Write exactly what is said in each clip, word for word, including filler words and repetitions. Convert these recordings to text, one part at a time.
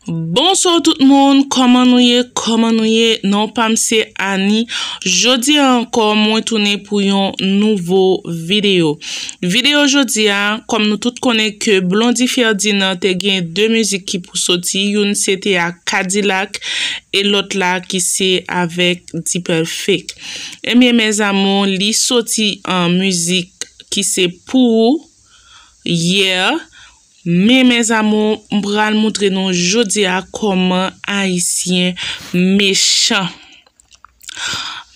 Bonswa tout moun, kòman nou ye? Kòman nou ye? Non pa m se Ani. Jodi a ankò, mwen tounen pou yon nouvo videyo. Videyo jodi a, kòm nou tout konnen ke Blondy Ferdinand te gen de mizik ki pou soti, youn se te ak Kadilak e lòt la ki se avèk D-Perfect. Ebyen, mes amours, li soti an mizik ki se Pou Ou, Yeah. Men, mes amours, m pral moutre nou jodi a kòman Ayisyen mechan.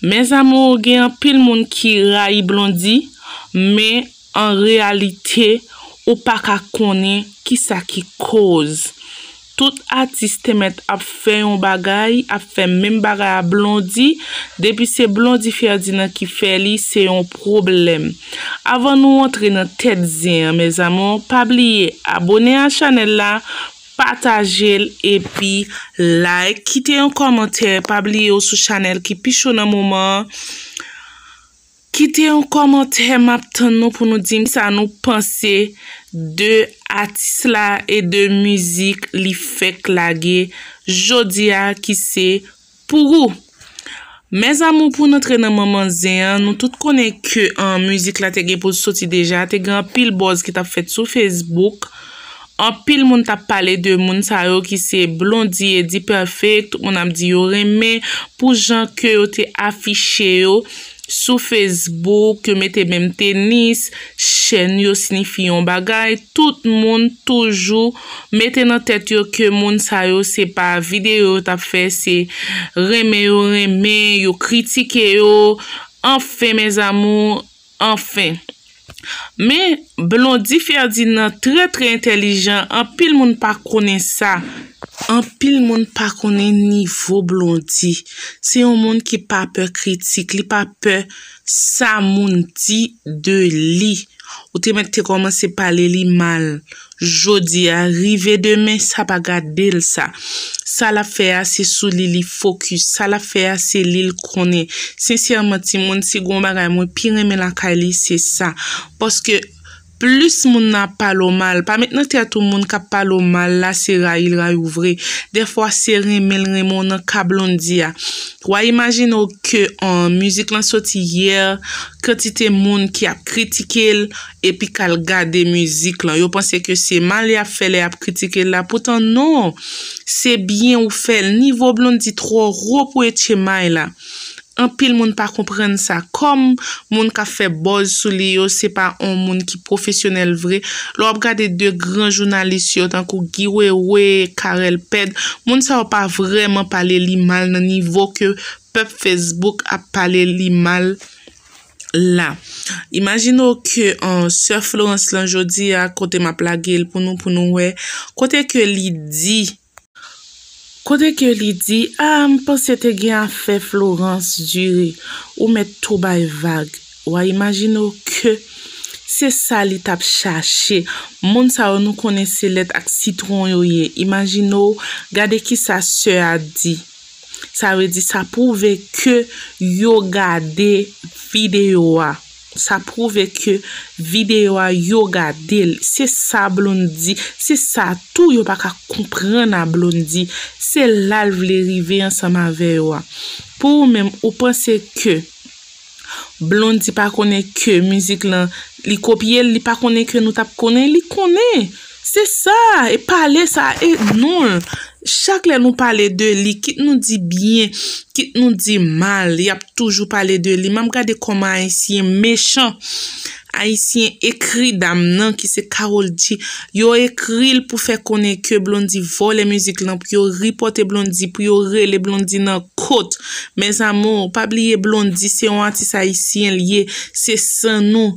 Mes amours, gen anpil moun ki rayi Blondy, men an reyalite, ou pa ka konnen kisa ki koz. Tout atis te mèt ap fè yon bagay, ap fè menm bagay a Blondy, depi se Blondy Ferdinand ki fè li, se yon pwoblèm. Avan nou antre nan tèt zen an, mes amours, pa bliye abone a chanèl la, pataje l epi like, kite yon kòmantè, pa bliye ou sou chanèl ki pi cho nan moman an. Kite yon kòmantè, m ap tann nou pou nou di m sa nou panse de atis la e de mizik li fèk lage jodi a ki se Pou Ou. Mes amours, pou n antre nan manman zen an, nou tout konnen ke an mizik la te gen pou l soti deja, te gen anpil buzz ki t ap fèt sou Facebook. Anpil moun t ap pale de moun sa yo ki se Blondy e D-Perfect, tout moun ap di yo renmen pou jan ke yo te afiche yo sou Facebook, yo mete menm tenis, chèn yo siyifi yon bagay, tout moun toujou mete nan tèt yo ke moun sa yo se pa videyo yo t ap fè, se renmen yo renmen, yo kritike yo, anfen, mes amours, anfen. Men, Blondy Ferdinand trè, trè entèlijan, anpil moun pa konnen sa. Anpil moun pa konnen nivo Blondy. Se yon moun ki pa pè kritik, li pa pè sa moun di de li. Ou te mèt te kòmanse pale li mal. Jodi a, rive demen, sa pa gade l sa. Sa l ap fè a, se sou li li fokis. Sa l ap fè a, se li l konnen. Sensèman, timoun, si gon bagay mwen pi renmen lakay li, se sa. Paske plis moun nan ap pale w mal, pa met nan tèt ou moun k ap pale w mal la, se rayi l rayi w vre. Dèfwa, se renmen l renmen w nan ka Blondy a. W a imajine w ke an mizik lan soti yè, kantite moun ki ap kritike l, epi k al gade mizik lan. Yo panse ke se mal y ap fè lè y ap kritike l la. Poutan non, se byen ou fè l. Nivo Blondy twò wo pou etche may la. Anpil moun pa konprann sa. Kòm moun k ap fè buzz sou li yo, se pa on moun ki pwofesyonèl vre. Lè w ap gade de gran jounalis yo, tankou Guy Wewe, Carel Pèd, moun sa yo pa vrèman pale li mal nan nivo ke pèp Facebook ap pale li mal la. Imajine w ke an sè Florence lan jodi a, kote m ap lage l pou nou, pou nou wè, kote ke li di, kote ke li di, a, m panse te gen afè Florence Dury, ou mèt tou bay vag. W a imajine w ke se sa li t ap chache. Moun sa yo nou konnen se lèt ak sitwon yo ye. Imajine w, gade kisa sè a di. Sa vle di sa pwouve ke yo gade videyo a. Sa pwouve ke videyo a yo gade l. Se sa Blondy, se sa tou yo pa ka konprann a Blondy. Se la l vle rive ansanm avè yo a. Pou ou menm, ou panse ke Blondy pa konnen ke mizik lan, li kopye l, li pa konnen ke nou t ap konnen, li konnen. Se sa, e pale sa, e non. Chak lè nou pale de li, kit nou di byen, kit nou di mal, y ap toujou pale de li. M ap gade kòman Ayisyen mechan. Ayisyen ekri dam nan ki se Carol G. Yo ekri l pou fè konnen ke Blondy vòlè mizik lan, pou yo ripòte Blondy, pou yo rele Blondy nan kot. Mes amours, pa bliye Blondy se yon atis ayisyen l ye, se san nou.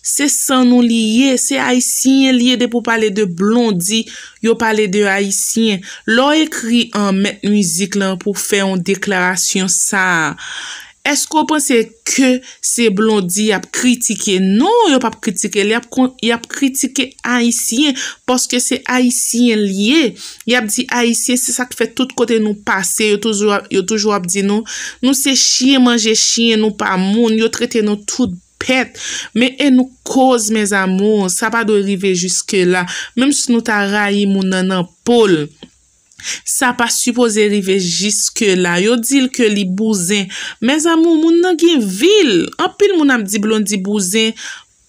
Se san nou li ye, se ayisyen li ye. Depi w pale de Blondy, yo pale de ayisyen. Lè w ekri an mèt mizik lan pou fè yon deklarasyon sa a, èske w panse ke se Blondy y ap kritike? Non, yo p ap kritike l, y ap kon-, y ap kritike ayisyen, paske se ayisyen l ye. Y ap di ayisyen, se sa k fè tout kote nou pase, yo toujou ap, yo toujou ap di nou, nou se chyen manje chyen, nou pa moun, yo trete nou tout pèt. Men e nou koz, mes amours, sa pa dwe rive jiske la. Menm si nou ta rayi moun nan nan po l, Sa pa sipoze rive jiske la. Yo di l ke li bouzen. Mes amours, moun nan gen vi l. Anpil moun ap di Blondy bouzen.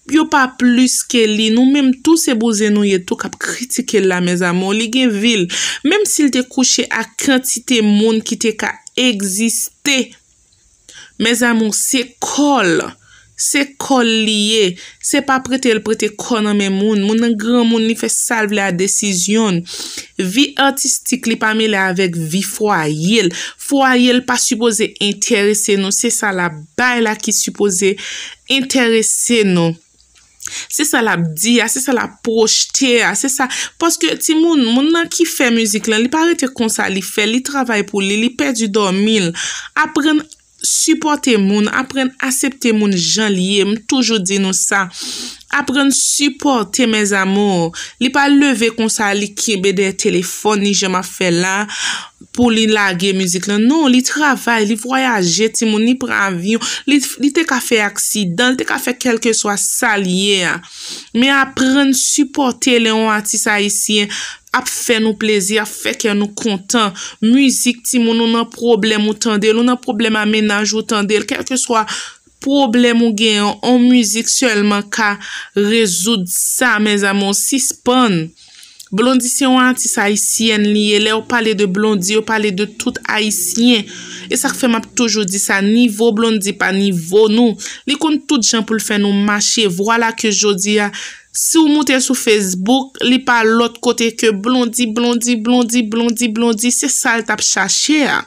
Yo pa plis ke li. Nou menm tou se bouzen nou ye tou k ap kritike l la, mes amours. Li gen vi l. Menm si l te kouche ak kantite moun ki te ka egziste. Mes amours, se kò l. Se kò l li ye. Se pa prete l prete kò nan men moun. Moun nan granmoun, li fè sa l vle a desizyon l. Vi atistik li pa mele avèk vi fwaye l. Fwaye l pa sipoze enterese nou. Se sa l ap bay la ki sipoze enterese nou. Se sa l ap di a, se sa l ap pwojte a, se sa. Paske timoun, moun nan ki fè mizik lan, li pa rete konsa, li fè, li travay pou li, li pèdi dòmi l. Aprann sipòte moun, aprann asepte moun jan l ye. M toujou di nou sa. Aprann sipòte, mes amours. Li pa leve konsa, li kenbe dèyè telefòn, li jan m ap fè la, pou li lage mizik lan. Non, li travay, li vwayaje, timoun, li pran avyon, li, li te ka fè aksidan, li te ka fè kèlkeswa sa l ye a. Men aprann sipòte lè yon atis ayisyen ap fè nou plezi, ap fè kè nou kontan. Mizik, timoun, ou nan pwoblèm, ou tande l, ou nan pwoblèm a mennaj, ou tande l, kèlkeswa pwoblèm ou genyen, on mizik sèlman ka rezoud sa, mes amours, sispann. Blondy se yon atis ayisyèn li ye. Lè yo pale de Blondy, yo pale de tout ayisyen. E sa k fè m ap toujou di sa, nivo Blondy pa nivo nou. Li konn tout jan pou l fè nou mache. Vwala ke jodi a, si w moute sou Facebook, li pa lòt kote ke Blondy, Blondy, Blondy, Blondy, Blondy. Se sa l t ap chache a.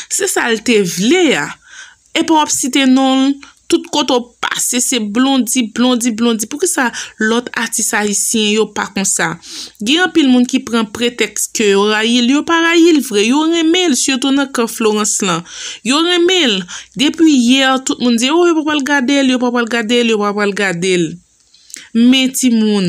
Se sa l te vle a. Epi w ap site non l, tout kote w pase, se Blondy, Blondy, Blondy. Poukisa lòt atis ayisyen yo pa konsa? Gen anpil moun ki pran pretèks ke yo rayi l. Yo pa rayi l vre, yo renmen l, sitou nan kan Florence lan. Yo renmen l. Depi yè, tout moun di, oh, yo pa pral gade l, yo pa pral gade l, yo pa pral gade l. Men timoun,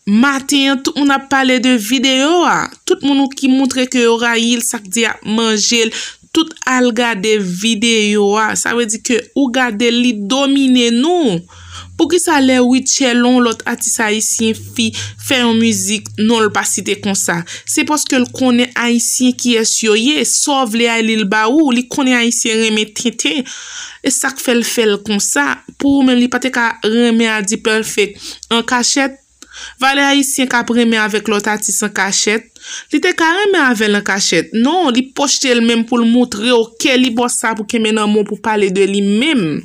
maten an, tout moun ap pale de videyo a. Tout moun ki montre ke yo rayi l, sa k di ap manje l, tout al gade videyo a. Sa vle di ke ou gade l, li domine nou. Poukisa lè Rutshelle, yon lòt atis ayisyen fi, fè yon mizik, non l pa site konsa? Se paske l konnen ayisyen kiyès yo ye. Sa w vle a, li l ba ou. Li konnen ayisyen renmen tenten. E sa k fè l fè l konsa. Pou ou menm, li pa te ka renmen a D-Perfect an kachèt? Valè ayisyen k ap renmen avèk lòt atis an kachèt. Li te ka renmen avè l an kachèt. Non, li pwojte l menm pou l montre w ke li bò sa pou kenbe nan men w pou pale de li menm.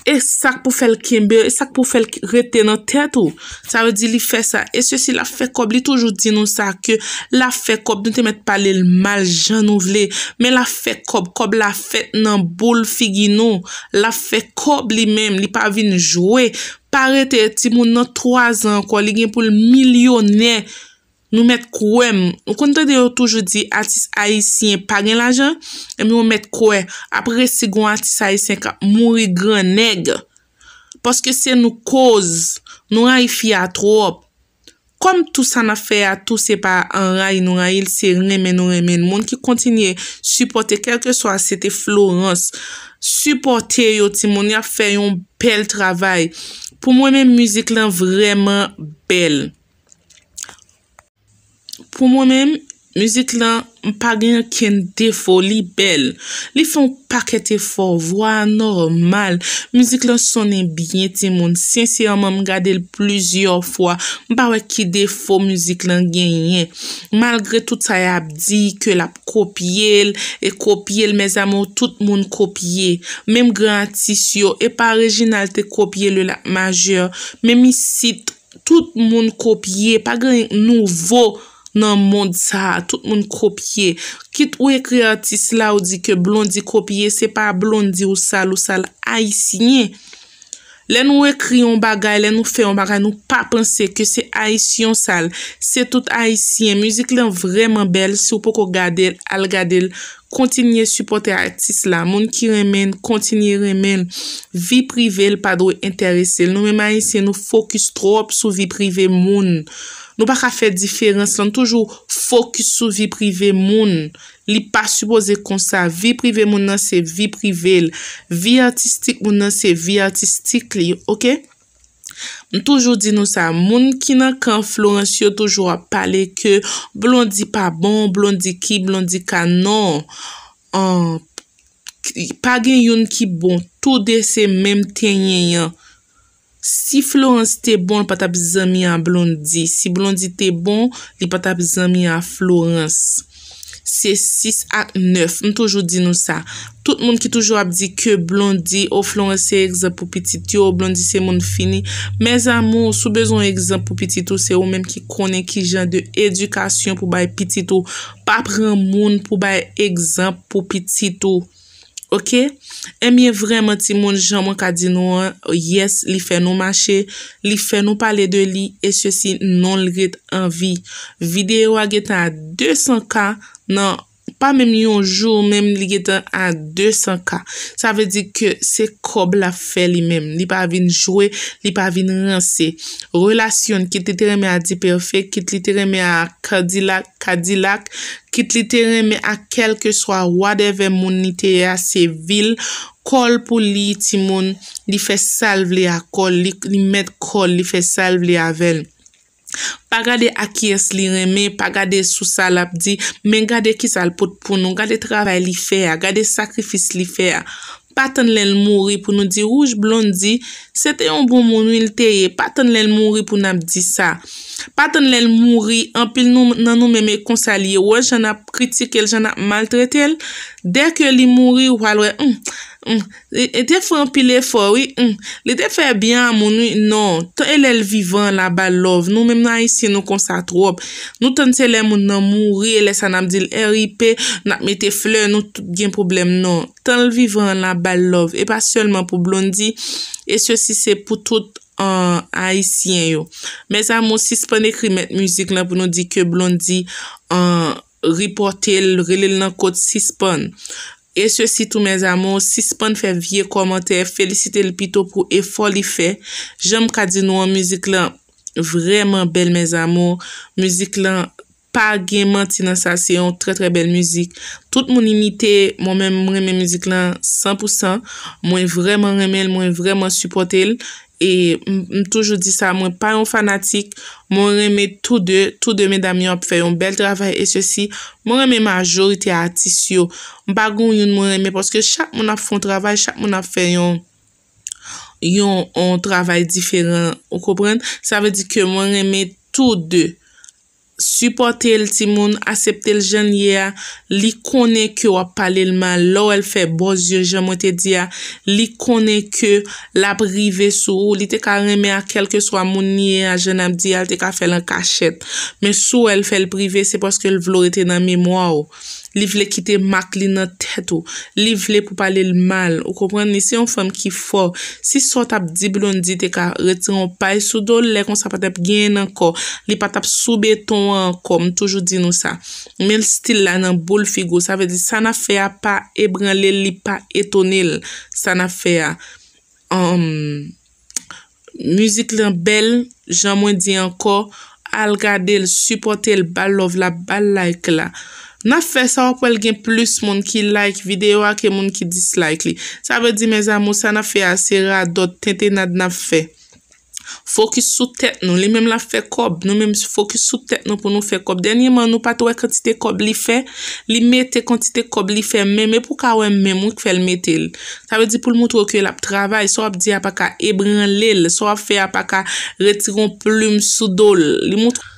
E sa k pou fè l kenbe, e sa k pou fè l rete nan tèt ou. Sa vle di li fè sa. E sesi, l ap fè kòb. Li toujou di nou sa ke l ap fè kòb. Nou te mèt pale l mal jan nou vle. Men l ap fè kòb. Kòb la fèt nan boul figi nou. L ap fè kòb li menm. Li pa vin jwe. Pa rete timoun nan twa zan ankò. Li gen pou l milyonè. Nou mèt kwè m. Ou konn tande yo toujou di atis ayisyen pa gen lajan? Ebyen, ou mèt kwè. Apre si gon atis ayisyen k ap mouri grannèg. Paske se nou koz. Nou rayi fi a twòp. Kòm tou sa n ap fè a tou se pa an rayi nou rayi l, se renmen nou renmen l. Moun ki kontinye sipòte, kèlkeswa se te Florence, sipòte yo timoun, y ap fè yon bèl travay. Pou mwen menm, mizik lan vrèman bèl. Pou mwen menm, mizik lan, m pa gen okenn defo, li bèl. Li fè yon pakèt efò, vwa a nòmal. Mizik lan sonnen byen, timoun. Sensèman, m gade l plizyè fwa. M pa wè ki defo mizik lan genyen. Malgre tout sa y ap di ke l ap kopye l, e kopye l, mes amours, tout moun kopye. Menm gran atis yo, e pa Reginald te kopye Le Lac Majeur. Menm isit, tout moun kopye, pa gen anyen k nouvo nan mond sa a, tout moun kopye. Kit ou ekri atis la, ou di ke Blondy kopye, se pa Blondy ou sa l, ou sa l ayisyen. Lè nou ekri yon bagay, lè nou fè yon bagay, nou pa panse ke se ayisyen ou sa l. Se tout ayisyen. Mizik lan vrèman bèl, si w poko gade l, al gade l. Kontinye sipòte atis la. Moun ki renmen l, kontinye renmen l. Vi prive l pa dwe enterese l. Nou menm ayisyen, nou fokis twòp sou vi prive moun. Nou pa ka fè diferans lan. Nou toujou fokis sou vi prive moun. Li pa sipoze konsa. Vi prive moun nan se vi prive l. Vi atistik moun nan se vi atistik li, oke? M toujou di nou sa, moun ki nan kan Florence yo toujou ap pale ke Blondy pa bon, Blondy ki, Blondy ka, non. An, pa gen youn ki bon, tou de se menm tenyen an. Si Florence te bon, li pa t ap zanmi a Blondy. Si Blondy te bon, li pa t ap zanmi a Florence. Se sis ak nèf. M toujou di nou sa. Tout moun ki toujou ap di ke Blondy, o Florence se egzanp pou pitit yo, Blondy se moun fini. Mes amours, si w bezwen yon egzanp pou pitit ou, se ou menm ki konnen ki jan de edikasyon pou bay pitit ou. Pa pran moun pou bay egzanp pou pitit ou. Oke? Ebyen, vrèman, timoun, jan mwen ka di nou an, yes, li fè nou mache, li fè nou pale de li, e sesi non, l ret an vi. Videyo a gentan a de san K nan pa menm yon jou, menm li gentan a de san K. Sa vle di ke se kòb l ap fè li menm. Li pa vin jwe, li pa vin ranse. Relasyon, kit li te renmen a D-Perfect, kit li te renmen a Kadilak, Kadilak, kit li te renmen a kèlkeswa whatever moun li te ye a, se vi l, kò l pou li, timoun, li fè sa l vle a kò l, li, li mèt kò l, li fè sa l vle avè l. Pa gade a kiyès li renmen, pa gade sou sa l ap di, men gade kisa l pot pou nou, gade travay li fè a, gade sakrifis li fè a. Pa tann lè l mouri pou nou di, wouch, Blondy, se te yon bon moun, wi, l te ye. Pa tann lè l mouri pou n ap di sa. Pa tann lè l mouri, anpil nou, nan nou menm e konsa li ye. Ou wè jan n ap kritike l, jan n ap maltrete l. Dèke li mouri, w al wè, hmm, hmm, e, e te fè anpil efò, wi, hmm, li te fè byen a moun, wi, non. Tan e lè l vivan an, l a ba l love. Nou menm nan Ayisyen, nou konsa twòp. Nou tann se lè moun nan mouri, e lè sa n ap di l R I P, n ap mete flè, nou tout gen pwoblèm, non. Tan l vivan an, l a ba l love. E pa sèlman pou Blondy, e sesi se pou tout, an, Ayisyen yo. Mes amours, sispann ekri mèt mizik lan pou nou di ke Blondy, an, ripòte l, rele l nan kot, sispann. E sesi tou, mes amours, sispann fè vye kòmantè, felisite l pito pou efò li fè. Jan m ka di nou an, mizik lan vrèman bèl, mes amours. Mizik lan pa gen manti nan sa, se yon trè, trè bèl mizik. Tout moun imite, mwen menm, mwen renmen mizik lan san pou san. Mwen vrèman renmen l, mwen vrèman sipòte l. E m, m toujou di sa, mwen pa yon fanatik, mwen renmen tou de, tou de medam yo ap fè yon bèl travay e sesi, mwen renmen majorite atis yo. M pa gen youn mwen renmen paske chak moun ap fè yon travay, chak moun ap fè yon, yon, yon travay diferan, ou konprann? Sa vle di ke mwen renmen tou de. Sipòte l, timoun, asepte l jan l ye a. Li konnen ke w ap pale l mal. Lè w wè l fè bòz yo, jan mwen te di a, li konnen ke l ap rive sou ou. Li te ka renmen ak kèlkeswa moun li ye a, jan n ap di a, l te ka fè l an kachèt. Men si w wè l fè l prive, se paske l vle w rete nan memwa w. Li vle kite mak li nan tèt ou. Li vle pou pale l mal. Ou konprann? Li se yon fanm ki fò. Si sa w t ap di Blondy te ka retire yon pay sou do l, lè konsa pa t ap genyen l ankò. Li pa t ap sou beton an ankò. M toujou di nou sa. Men l still la nan boul figi w. Sa vle di sa n ap fè a pa ebranle l, li pa etone l. Sa n ap fè a. Anm, mizik lan bèl, jan mwen di ankò, al gade l, sipòte l, ba l love la, ba l like la. N ap fè sa, w ap wè l gen plis moun ki like videyo a ke moun ki dislike li. Sa vle di, mes amours, sa n ap fè a, se radòt, tentennad n ap fè. Fokis sou tèt nou. Li menm l ap fè kòb. Nou menm fokis sou tèt nou pou nou fè kòb. Dènyèman, nou pa t wè kantite kòb li fè. Li mete kantite kòb li fè menm. E pou w ka wè menm, wi k fè l mete l. Sa vle di pou l montre w ke l ap travay. Sa w ap di a pa ka ebranle l. Sa w ap fè a pa ka retire yon plim sou do l. Li montre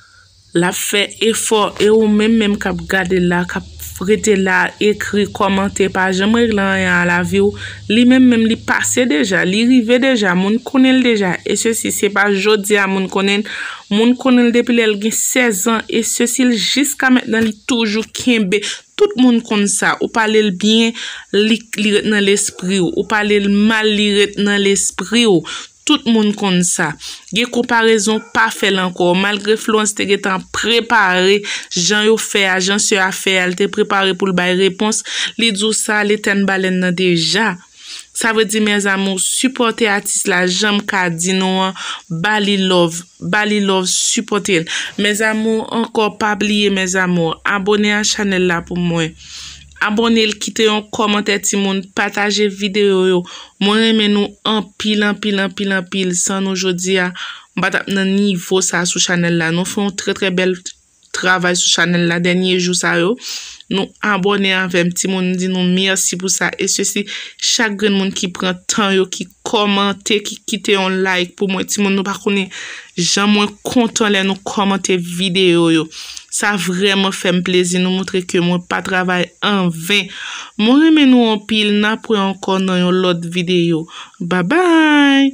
l ap fè efò. E ou menm menm k ap gade l la, k ap rete la, ekri, kòmante, pa janm regle anyen a lavi w. Li menm menm li pase deja, li rive deja, moun konnen l deja. E sesi, se pa jodi a moun konnen l. Moun konnen l depi lè l gen sèz an. E sesi, l jiska mentnan li toujou kenbe. Tout moun konn sa. Ou pale l byen, li, li ret nan lespri w. Ou pale l mal, li ret nan lespri w. Tout moun konn sa. Gen konparezon, pa fè l ankò. Malgre Florence te gentan prepare jan yo fè a, jan sè a fè a, li te prepare pou l bay repons, li di w sa, l etèn balèn nan deja. Sa vle di, mes amours, sipòte atis la, jan m ka di nou an, ba li love, ba li love, sipòte l. Mes amours, ankò, pa bliye, mes amours, abone a chanèl la pou mwen. Abòne l, kite yon kòmantè, timoun, pataje videyo yo. Mwen renmen nou anpil, anpil, anpil, anpil. San nou jodi a, m pa t ap nan nivo sa sou chanèl la. Nou fè yon trè, trè bèl travay sou chanèl la dènye jou sa yo. Nou abòne avè m, timoun, m di nou mèsi pou sa. E sesi, chak grenn moun ki pran tan yo, ki kòmante, ki kite yon like pou mwen, timoun, nou pa konnen jan mwen kontan lè nou kòmante videyo yo. Sa vrèman fè m plezi, nou montre ke mwen pa travay anven. Mwen renmen nou anpil, n ap wè ankò nan yon lòt videyo. Babay!